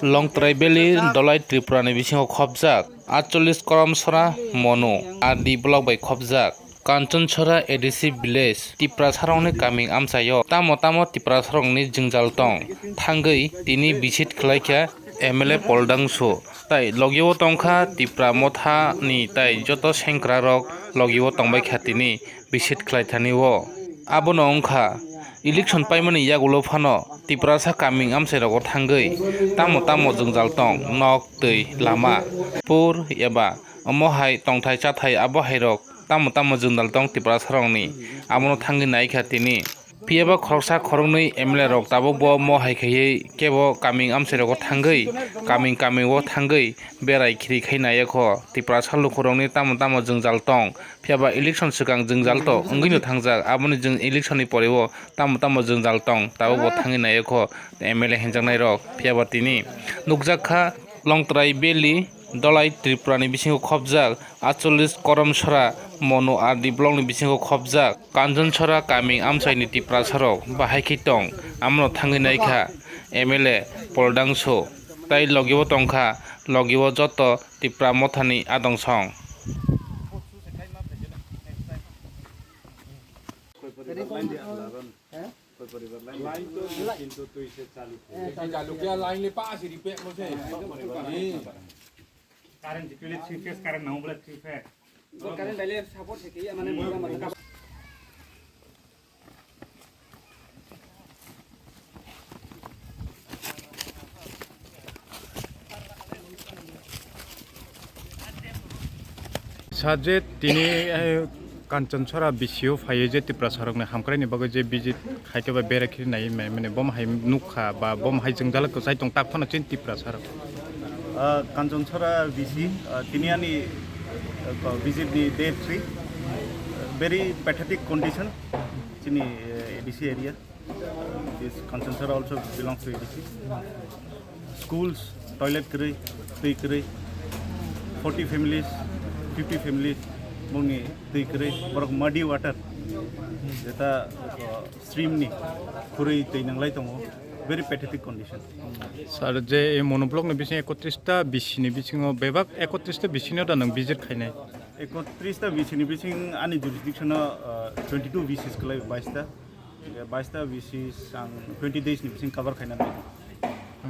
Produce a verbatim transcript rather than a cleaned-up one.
Longtrai Valley Dolai Tripura ni bisingo khopjak, atchollis Korom Sora Monu R D block bai khopjak, Kanchon Sora A D C village, Tiprasa rokni kaming amchaio tamo tamo Tiprasa rokni jwngjal tong thangwi tini visit khlaikha M L A Poldangso, tai logio tongkha Tipra Motha ni tai joto sengkra rok logio tongbaikha tini visit khlaithani o. Abono wngkha election paimani yagulo phano Tiprasa kaming amchai rogo thangwi tamo tamo jwngjal tong, nok, twi, lama, pur eba omo hai tongthai chathai abo hai rok tamo tamo jwngjal tong Tiprasa rokni, abono thangwi naikha tini. Phiyaba khoroksa khoroknwi M L A rok tabukbo mo hai khaiwi kebo kaming amchai rogo thangwi, kaming kaming o thangwi berai khiri khai naiyakho Tiprasa lukurokni tamo tamo jwngjal tong. Phiyaba election swkang jwngjal to wngwino thangjak, aboni jwng election ni poreo tamo tamo jwngjal tong, tabukbo thangwi naiyakho M L A hinjaknai rok. Phiyaba tini nukjak kha Longtrai Valley, Dolai Tripura ni bisingo khopjak, atchollis Korom Sora Monu R D block ni bisingo khopjak, Kanchon Sora kaming amchai ni Tiprasa rok bahai khe tong, amno thangwi naikha M L A Poldangso, tai logio tongkha, logio joto Tipra Mothani adong song. Line to, kintu twi se chalu khe. Line to, kintu twi se chalu khe. Line le pa asi repair mo se. Current jikle three phase current nang bole three phase. Current daile support se kiya mane. Sa je tini, eh, Kanchon Sora B C O phaiwi je Tiprasa rokni hamkraini bagwi je visit khaikhe ba bera khiri nai mane bom hai nukha ba bom hai jwngjal kwchai tong tak phano chini Tiprasa rok. Ah, Kanchon Sora B C, ah, tini ani, ah, visit ni day three, very pathetic condition chini, eh, A D C area. This Kanchon Sora also belongs to A D C. Schools, toilet kwrwi, twi kwrwi, forty families, fifty families, bongni twi kwrwi, borok muddy water, jeta, uh, stream ni khurui twi nanglai tongo, very pathetic condition. Sir, je ei monoblock ni bising ekotris ta B C ni bisingo bebak ekotris ta B C no da nang visit khainai? Ekotris ta B C ni bising ani jurisdiction o, uh, twenty two B Cs kwlai, bais ta. Bais ta B Cs ang twenty days ni bising cover khaina nai.